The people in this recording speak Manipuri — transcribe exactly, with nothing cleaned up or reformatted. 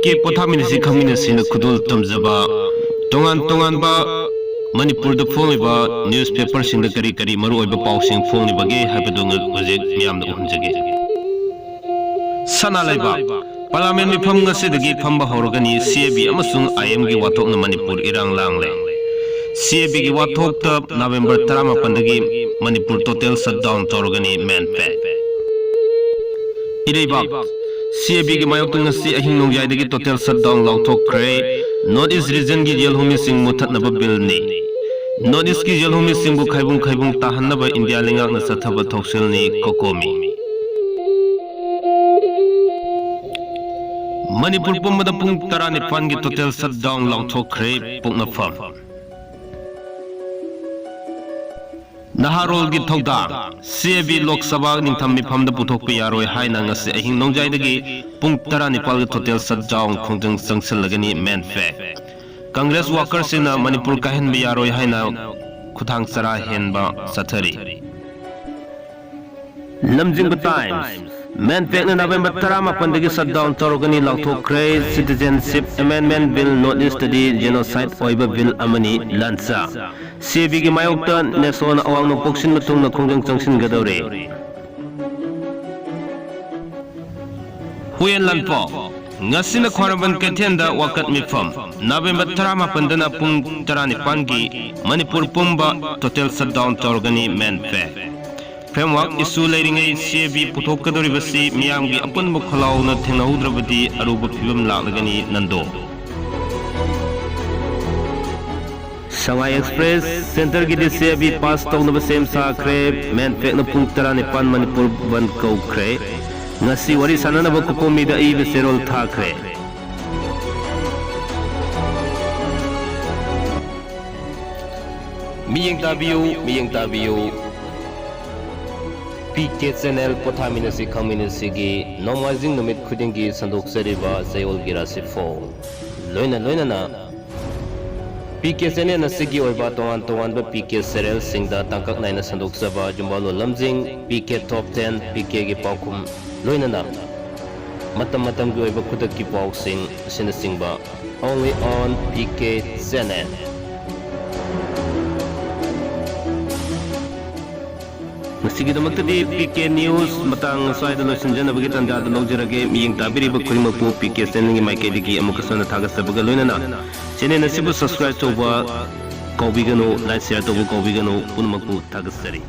ꯀꯦ ꯄꯣꯊꯥꯃꯤꯟꯅꯁꯤ ꯈꯪꯃꯤꯟꯅꯁꯤꯅ ꯈꯨꯗꯣꯜ ꯇꯝꯖꯕ ꯇꯣꯉꯥꯟ ꯇꯣꯉꯥꯟꯕ ꯃꯅꯤꯄꯨꯔꯗ ꯐꯣꯡꯂꯤꯕ newspaperꯁꯤꯡꯗ ꯀꯔꯤ ꯀꯔꯤ ꯃꯔꯨꯑꯣꯏꯕ ꯄꯥꯎꯁꯤꯡ ꯐꯣꯡꯂꯤꯕꯒꯦ ꯍꯥꯏꯕꯗꯨ ꯍꯧꯖꯤꯛ ꯃꯤꯌꯥꯝꯗ ꯎꯍꯟꯖꯒꯦ꯫ ꯁꯅꯥ ꯂꯩꯕꯥꯛ꯫ ꯄꯥꯔꯂꯤꯌꯥꯃꯦꯟ ꯃꯤꯐꯝ ꯉꯁꯤꯗꯒꯤ ꯐꯝꯕ ꯍꯧꯔꯒꯅꯤ꯫ ꯁꯤ ꯑꯦ ꯕꯤ ꯑꯃꯁꯨꯡ ꯑꯥꯏ ꯑꯦꯝꯒꯤ ꯋꯥꯊꯣꯛꯅ ꯃꯅꯤꯄꯨꯔ ꯏꯔꯥꯡ ꯂꯥꯡꯂꯦ꯫ ꯁꯤ ꯑꯦ ꯕꯤꯒꯤ ꯋꯥꯊꯣꯛꯇ ꯅꯕꯦꯝꯕꯔ ꯇꯔꯥꯃꯥꯄꯟꯗꯒꯤ ꯃꯅꯤꯄꯨꯔ total shutdown ꯇꯧꯔꯒꯅꯤ꯫ ꯃꯦꯟ ꯄꯦꯛ꯫ ꯏꯔꯩꯕꯥꯛ꯫ ꯁꯤ ꯑꯦ ꯕꯤꯒꯤ ꯃꯥꯌꯣꯛꯇ ꯉꯁꯤ ꯑꯍꯤꯡ ꯅꯣꯡꯌꯥꯏꯗꯒꯤ total shutdown ꯂꯥꯎꯊꯣꯛꯈ꯭ꯔꯦ꯫ North East regionꯒꯤ ꯖꯦꯜ ꯍꯣꯃꯤꯁꯤꯡ ꯃꯨꯠꯊꯠꯅꯕ billꯅꯤ꯫ North Eastꯀꯤ ꯖꯦꯜ ꯍꯣꯃꯤꯁꯤꯡꯕꯨ ꯈꯥꯏꯕꯨꯡ ꯈꯥꯏꯕꯨꯡ ꯇꯥꯍꯟꯅꯕ ꯏꯟꯗꯤꯌꯥ ꯂꯩꯉꯥꯛꯅ ꯆꯠꯊꯕ ꯊꯧꯁꯤꯜꯅꯤ꯫ ꯀꯣꯀꯣꯃꯤ꯫ ꯃꯅꯤꯄꯨꯔ ꯄꯨꯝꯕꯗ ꯄꯨꯡ ꯇꯔꯥꯅꯤꯄꯥꯟꯒꯤ total shutdown ꯂꯥꯎꯊꯣꯛꯈ꯭ꯔꯦ꯫ ꯄꯣꯛꯅꯐꯝ꯫ ꯅꯍꯥꯔꯣꯜꯒꯤ ꯊꯧꯗꯥꯡ꯫ ꯁꯤ ꯑꯦ ꯕꯤ ꯂꯣꯛ ꯁꯚꯥ ꯅꯤꯡꯊꯝ ꯃꯤꯐꯝꯗ ꯄꯨꯊꯣꯛꯄ ꯌꯥꯔꯣꯏ ꯍꯥꯏꯅ ꯉꯁꯤ ꯑꯍꯤꯡ ꯅꯣꯡꯌꯥꯏꯗꯒꯤ ꯄꯨꯡ ꯇꯔꯥꯅꯤꯄꯥꯜꯒꯤ total shutdown ꯈꯣꯡꯖꯪ ꯆꯪꯁꯤꯜꯂꯒꯅꯤ꯫ ꯃꯦꯟ ꯄꯦꯛ꯫ ꯀꯪꯒ꯭ꯔꯦꯁ workerꯁꯤꯡꯅ ꯃꯅꯤꯄꯨꯔ ꯀꯥꯏꯍꯟꯕ ꯌꯥꯔꯣꯏ ꯍꯥꯏꯅ ꯈꯨꯊꯥꯡ ꯆꯔꯥ ꯍꯦꯟꯕ ꯆꯠꯊꯔꯤ꯫ ꯂꯝꯖꯤꯡꯕ Times꯫ ꯃꯦꯟ ꯄꯦꯛꯅ ꯅꯕꯦꯝꯕꯔ ꯇꯔꯥꯃꯥꯄꯟꯗꯒꯤ shutdown ꯇꯧꯔꯒꯅꯤ ꯂꯥꯎꯊꯣꯛꯈ꯭ꯔꯦ꯫ Citizenship Amendment Bill North Eastꯇꯗꯤ genocide ꯑꯣꯏꯕ bill ꯑꯃꯅꯤ꯫ ꯂꯟꯆ꯫ ꯁꯤ ꯑꯦ ꯕꯤꯒꯤ ꯃꯥꯌꯣꯛꯇ ꯅꯦꯁꯣꯅ ꯑꯋꯥꯡ ꯅꯣꯡꯄꯣꯛ ꯁꯤꯟꯕ ꯊꯨꯡꯅ ꯈꯣꯡꯖꯪ ꯆꯪꯁꯤꯟꯒꯗꯧꯔꯦ꯫ ꯍꯨꯏꯌꯦꯟ ꯂꯥꯟꯄꯥꯎ꯫ ꯉꯁꯤꯅ ꯈ꯭ꯋꯥꯏꯔꯝꯕꯟ ꯀꯩꯊꯦꯜꯗ ꯋꯥꯀꯠ ꯃꯤꯐꯝ꯫ ꯅꯕꯦꯝꯕꯔ ꯇꯔꯥꯃꯥꯄꯟꯗꯅ ꯄꯨꯡ ꯇꯔꯥꯅꯤꯄꯥꯟꯒꯤ ꯃꯅꯤꯄꯨꯔ ꯄꯨꯝꯕ total shutdown ꯇꯧꯔꯒꯅꯤ꯫ ꯃꯦꯟ ꯄꯦꯛ꯫ Framework issue ꯂꯩꯔꯤꯉꯩ ꯁꯤ ꯑꯦ ꯕꯤ ꯄꯨꯊꯣꯛꯀꯗꯧꯔꯤꯕꯁꯤ ꯃꯤꯌꯥꯝꯒꯤ ꯑꯄꯨꯟꯕ ꯈꯣꯜꯂꯥꯎꯅ ꯊꯦꯡꯅꯍꯧꯗ꯭ꯔꯕꯗꯤ ꯑꯔꯨꯕ ꯐꯤꯕꯝ ꯂꯥꯛꯂꯒꯅꯤ꯫ ꯅꯟꯗꯣ꯫ ꯁꯉꯥꯏ Express꯫ Centreꯒꯤꯗꯤ ꯁꯤ ꯑꯦ ꯕꯤ pass ꯇꯧꯅꯕ ꯁꯦꯝ ꯁꯥꯈ꯭ꯔꯦ꯫ ꯃꯦꯟ ꯄꯦꯛꯅ ꯄꯨꯡ ꯇꯔꯥꯅꯤꯄꯥꯟ ꯃꯅꯤꯄꯨꯔ ꯕꯟꯗ ꯀꯧꯈ꯭ꯔꯦ꯫ ꯉꯁꯤ ꯋꯥꯔꯤ ꯁꯥꯟꯅꯅꯕ ꯀꯣꯀꯣꯃꯤꯗ ꯑꯏꯕ ꯆꯦꯔꯣꯜ ꯊꯥꯈ꯭ꯔꯦ꯫ ꯃꯤꯠꯌꯦꯡ ꯇꯥꯕꯤꯌꯨ, ꯃꯤꯠꯌꯦꯡ ꯇꯥꯕꯤꯌꯨ꯫ ꯄꯤ ꯀꯦ channel ꯄꯣꯊꯥꯃꯤꯟꯅꯁꯤ ꯈꯪꯃꯤꯟꯅꯁꯤꯒꯤ ꯅꯣꯡꯃꯥꯏꯖꯤꯡ ꯅꯨꯃꯤꯠ ꯈꯨꯗꯤꯡꯒꯤ ꯁꯟꯗꯣꯛꯆꯔꯤꯕ ꯆꯌꯣꯜꯒꯤ ꯔꯥꯁꯤꯐꯣꯜ꯫ ꯂꯣꯏꯅ ꯂꯣꯏꯅꯅ ꯄꯤ ꯀꯦ channel ꯑꯁꯤꯒꯤ ꯑꯣꯏꯕ ꯇꯣꯉꯥꯟ ꯇꯣꯉꯥꯟꯕ ꯄꯤ ꯀꯦ serialꯁꯤꯡꯗ ꯇꯥꯡꯀꯛ ꯅꯥꯏꯅ ꯁꯟꯗꯣꯛꯆꯕ ꯌꯨꯝꯕꯥꯜꯂꯣꯟ ꯂꯝꯖꯤꯡ, ꯄꯤ ꯀꯦ Top ten, ꯄꯤ ꯀꯦꯒꯤ ꯄꯥꯎꯈꯨꯝ, ꯂꯣꯏꯅꯅ ꯃꯇꯝ ꯃꯇꯝꯒꯤ ꯑꯣꯏꯕ ꯈꯨꯗꯛꯀꯤ ꯄꯥꯎꯁꯤꯡ ꯑꯁꯤꯅꯆꯤꯡꯕ, only on P K channel꯫ ꯉꯁꯤꯒꯤꯗꯃꯛꯇꯗꯤ P K News ꯃꯇꯥꯡ ꯑꯁ꯭ꯋꯥꯏꯗ ꯂꯣꯏꯁꯤꯟꯖꯅꯕꯒꯤ ꯇꯥꯟꯖꯥꯗꯨ ꯂꯧꯖꯔꯒꯦ꯫ ꯃꯤꯠꯌꯦꯡ ꯇꯥꯕꯤꯔꯤꯕ ꯈꯨꯗꯤꯡꯃꯛꯄꯨ P K channelꯒꯤ ꯃꯥꯏꯀꯩꯗꯒꯤ ꯑꯃꯨꯛꯀ ꯍꯟꯅ ꯊꯥꯒꯠꯆꯕꯒ ꯂꯣꯏꯅꯅ channel ꯑꯁꯤꯕꯨ subscribe ꯇꯧꯕ ꯀꯥꯎꯕꯤꯒꯅꯨ, like share ꯇꯧꯕ ꯀꯥꯎꯕꯤꯒꯅꯨ꯫ ꯄꯨꯝꯅꯃꯛꯄꯨ ꯊꯥꯒꯠꯆꯔꯤ꯫